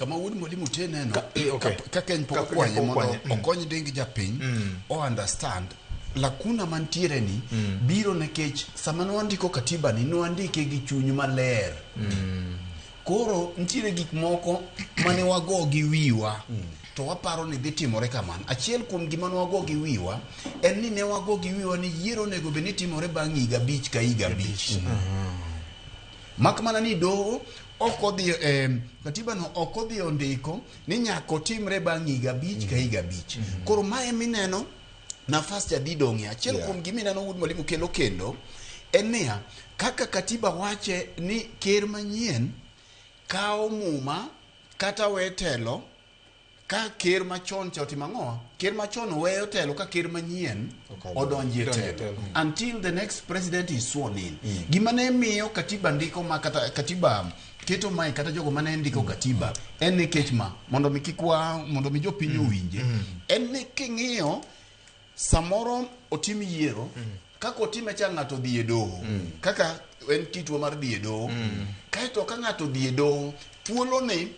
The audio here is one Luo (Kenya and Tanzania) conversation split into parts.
Kama wuod mwalimu te neno Okay. ka Keny pok Ka Keny okwanye pok mondo okwanye, okony ding japiny o understand lakuna mantiere ni biro nikech sama nwandiko katiba ni nwandike gi chuny maler. Koro nitiere gik moko mane wago gi wiwa to waparo ni dhi timore kamano. Achiel kuom gima ne wago gi wiwa en ni ne wago gi wiwa ni yiero onego bed ni timore bang' higa 5 ka higa 5. Mak mana ni doho ok odhi katiba no ok odhi ondiko ni nyaka otimre bang' higa 5 ka higa 5. Koro mae mineno nafas cha dhi dong'e. Achiel kuom gima ineno wuod mwalimu kelo kendo en niya, kaka katiba wache ni ker manyien kawo muma kata we telo ka ker machon cha otimo ang'o? Ker machon weyo telo ka ker manyien odonjo e telo until the next president is sworn in. Gima ne miyo katiba ndiko ma kata katiba keto mae kata jogo mane ndiko katiba en nikech ma mondo mi kik wa mondo mi jopiny owinje en ni king'iyo samoro otim yiero kaka otime cha ng'ato dhi e doho kaka en kitwa mar dhi e doho kaeto ka ng'ato dhi e doho thuolo ni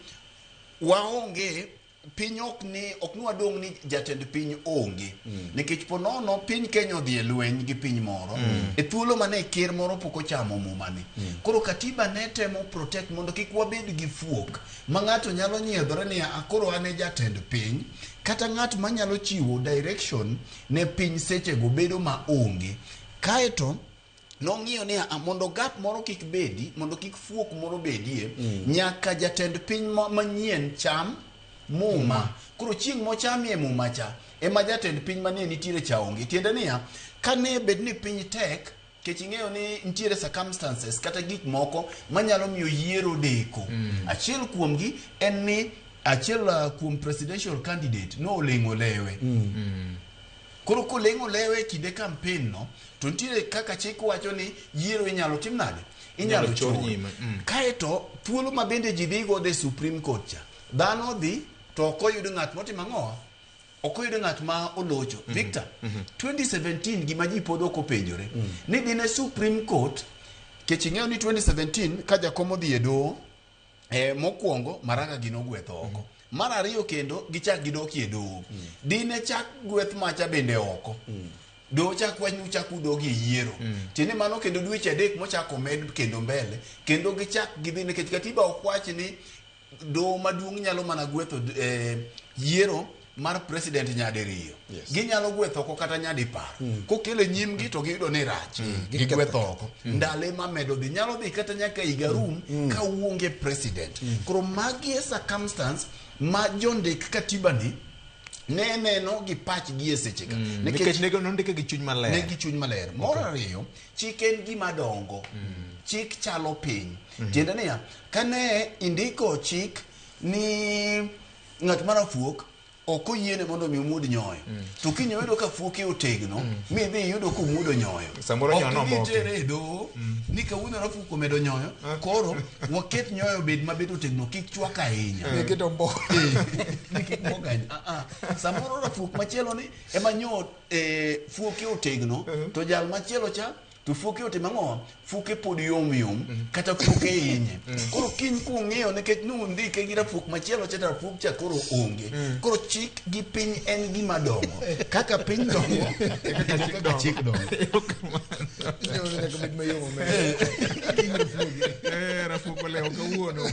waonge piny ok ni ok ni wadong' ni jatend piny onge nikech po nono piny Kenya odhi e lweny gi piny moro e thuolo mane ker moro pok ochamo mumani. Koro katiba ne temo protect mondo kik wabed gi fuok ma ng'ato nyalo nyiedhore ni "Ah, koro an e jatend piny," kata ng'at manyalo chiwo direction ne piny sechego bedo ma onge. Kaeto nong'iyo ni "Ah, mondo gap moro kik bedi, mondo kik fuok moro bedie, nyaka jatend piny manyien cham muma. Koro chieng' mochamie muma cha ema jatend piny manie nitiere cha onge. Tiende niya, kane bed ni piny tek, kech ing'eyo ni nitiere circumstances kata gik moko manyalo miyo yiero deko. Achiel kuomgi en ni achiel kuom presidential candidate noleng'o lewe. Koro koleng'o lewe e kinde campaign no, to nitiere kaka chik wacho ni yiero inyalo tim nade? Inyalo chor chor nyime. Kaeto thuolo ma bende ji dhi godo e Supreme Court cha, dhano dhi to ok oyud ng'at motimo ang'o? Ok oyud ng'at ma olocho. Victor, 2017 gima ji pod ok openjore ni dine Supreme Court, kech ing'eyo ni 2017 ka jakom odhi e doho mokwongo Maraga gino ogwetho oko. Mar ariyo kendo gichak gidokie doho. Dine chak gweth macha bende oko. Doho chak wach ni uchak udogi e yiero. Tiende mano kendo dweche 3 mochak omed kendo mbele kendo gichak gidhi nikech katiba ok wach ni doho maduong' nyalo mana gwetho yiero mar president nyadiriyo. Ginyalo gwetho oko kata nyadipar. Kokele nyimgi to giyudo ni rach. Gigwetho oko. Ndalo ema medo dhi. Nyalo dhi kata nyaka higa rum ka uonge president. Koro magi e circumstance ma jondik katiba ni ne neno gi pachgi e seche ka. Nikech ne nondike gi chuny maler. Ne gi chuny maler. Moro ariyo, chik en gima dongo. Chik chalo piny. Tiende niya, kane indiko chik ni ng'at marafuok ok oyiene mondo mi omuod nyoyo. To kiny oyudo ka fuoke otegno, mi dhi iyudo komuodo nyoyo. Samoro nyoyo Ok idhi nomoki. tere e doho, ni kawuono rafuok omedo nyoyo, koro waket nyoyo bed mabet otegno, kik chwak ahinya. Nikech ombok. Ni kik mbok ahinya. Ah, ah. Samoro rafuok machielo ni ema nyo fuoke otegno, to jal machielo cha to fuoke otimo ang'o? Fuoke pod yom yom, kata fuoke hinye. Koro kiny kung'iyo nikech nundike gi rafuok machielo cha, to rafuok cha koro onge. Koro chik gi piny en gima dongo. Kaka piny dongo, kaka chik dongo. Nyaka bed mayom omenda. Rafuok olewo kawuono.